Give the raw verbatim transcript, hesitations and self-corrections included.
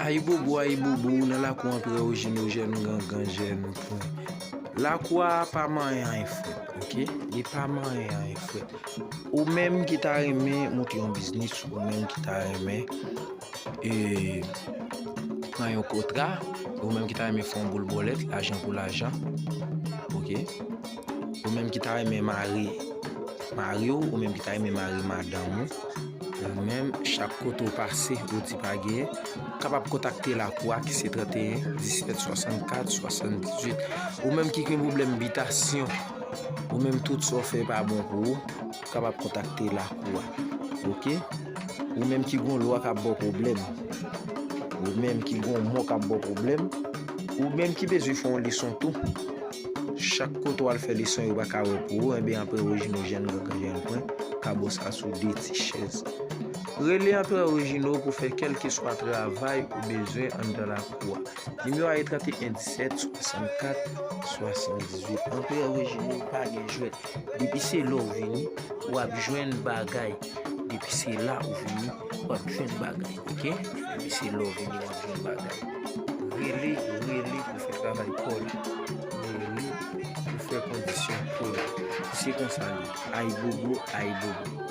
Ayibobo, ayibobo, ou nan lakou Anperè Ojino, jèn gangan, jèn pwen. Lakou a pa manyen anyen frèt, oke? Li pa manyen anyen frèt. Ou menm ki ta renmen monte yon biznis, ou menm ki ta renmen e, pran yon kontra, ou menm ki ta renmen fè yon boul bòlèt, lajan pou lajan, oke? Ou menm ki ta renmen mare mari w, ou menm ki ta renmen mare madanm ou, ou menm, chak kote w pase, ou di pa genyen, kapab kontakte lakou a ki se trannteyen, disèt, swasannkat, swasanndizuit. Ou menm ki gen pwoblèm bitasyon, ou menm tout sa w fè pa bon pou ou, kapab kontakte lakou a. Oke? Ou menm ki gon lwa k ap ba w pwoblèm, ou menm ki gon mò k ap ba w pwoblèm, ou menm ki bezwen fè yon leson tou. Chak kote w al fè leson yo pa ka wè pou ou, enben Anperè Ojino jèn gangan jèn pwen, ka ba w sa sou de ti chèz. Rele Anperè Ojino pou fè kèlkeswa travay ou bezwen anndan lakou a. Nimewo a se trannteyen disèt swasannkat swasanndizuit. Anperè Ojino pa gen jwèt. Depi se la w vini, w ap jwenn bagay. Depi se la ou vini, w ap jwenn bagay, oke? Depi se la w vini, w ap jwenn bagay. Rele, rele pou fè travay pa w la. Rele pou fè kondisyon pa w la. Se konsa li ye. Ayibobo, ayibobo.